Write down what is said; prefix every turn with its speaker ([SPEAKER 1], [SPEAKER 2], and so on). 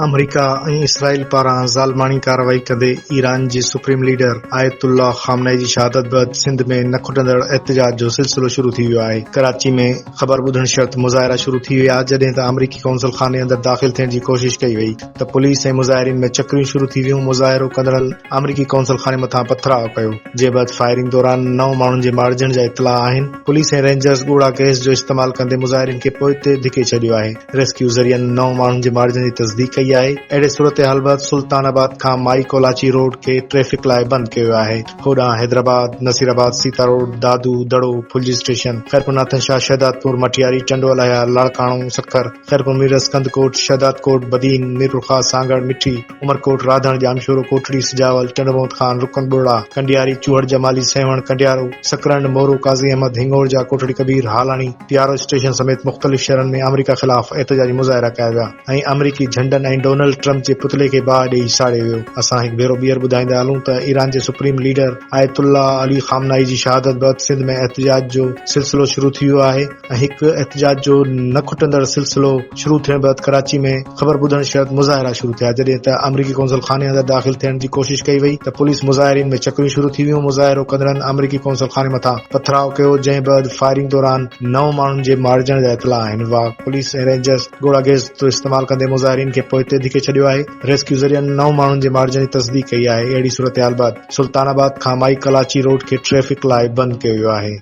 [SPEAKER 1] آمريڪا ۽ اسرائيل پاران ظالماڻي ڪارروائي ڪندي ايران جي سپريم ليڊر آيت الله خامنه اي جي شهادت بعد سنڌ ۾ نه کٽندڙ احتجاج جو سلسلو شروع ٿي ويو آهي. ڪراچي ۾ خبر ٻڌڻ شرط مظاهرا شروع ٿي ويا جڏهن ته آمريڪي قونصل خاني اندر داخل ٿيڻ جي ڪوشش ڪئي وئي ته پوليس ۽ مظاهرين ۾ چڪريون شروع ٿي ويون مظاهرو ڪندڙن آمريڪي قونصل خاني مٿان پٿراء ڪيو جنهن بعد فائرنگ دوران نو ماڻهن جي مارجڻ جا اطلاع آهن پوليس ۽ رينجرز ڳوڙها گئس جو استعمال ڪندي مظاهرين کي پوئتي ڌڪي ڇڏيو آهي. ريسڪيو ذريعن نو ماڻهن جي مارجڻ جي تصديق ڪئي آهي. اهڙي صورتحال بعد سلطان آباد کان مائي ڪولاچي روڊ کي ٽريفڪ لاء بند ڪيو ويو آهي. هوڏانهن حيدرآباد، نصيرآباد، سيتا روڊ، دادو، دڙو، ڦلجي اسٽيشن، خيرپور ناٿن شاهه، شهدادپور، مٽياري، ٽنڊو الهيار، لاڙڪاڻو، سکر، خيرپور ميرس، ڪنڌڪوٽ، شهدادڪوٽ، بدين، ميرپورخاص، سانگهڙ، مٺي، عمرڪوٽ، راڌڻ، ڄامشورو، ڪوٽڙي، سجاول، ٽنڊومحمد خان، رڪن ٻرڙا، ڪنڊياري، چوهڙ جمالي، سيوهڻ، ڪنڊيارو، سڪرنڊ، مورو، قاضي احمد، هنڱورجا، ڪوٽڙي ڪبير، هالاڻي، پيارو اسٽيشن سميت مختلف شهرن ۾ آمريڪا خلاف احتجاجي مظاهرا ڪيا ويا ۽ آمريڪي جهنڊن ۽ ڊونلڊ ٽرمپ جي پتلي کي باهه ڏئي ساڙيو ويو. اسان هڪ ڀيرو ٻيهر ٻڌائيندا هلون ته ايران جي سپريم ليڊر آيت الله علي خامنائي جي شهادت بعد سنڌ ۾ احتجاج جو سلسلو شروع ٿي ويو آهي ۽ هڪ احتجاج جو نه کٽندڙ سلسلو شروع ٿيڻ بعد ڪراچي ۾ خبر ٻڌڻ شرط مظاهرا شروع ٿيا جڏهن ته آمريڪي قونصل خاني اندر داخل ٿيڻ جي ڪوشش ڪئي وئي ته پوليس مظاهرين ۾ چڪريون شروع ٿي ويون مظاهرو ڪندڙن آمريڪي قونصل خاني مٿان پٿراء ڪيو جنهن بعد فائرنگ دوران نو ماڻهن جي مارجڻ جا اطلاع آهن واهه پوليس ۽ رينجرز ڳوڙها گئس جو استعمال ڪندي مظاهرين کي پوئتي ڌڪي ڇڏيو آهي ريسڪيو ذريعن نو ماڻهن جي مارجڻ جي تصديق ڪئي آهي اهڙي صورتحال بعد سلطان آباد کان مائي ڪلاچي روڊ کي ٽريفڪ لاء بند ڪيو ويو آهي.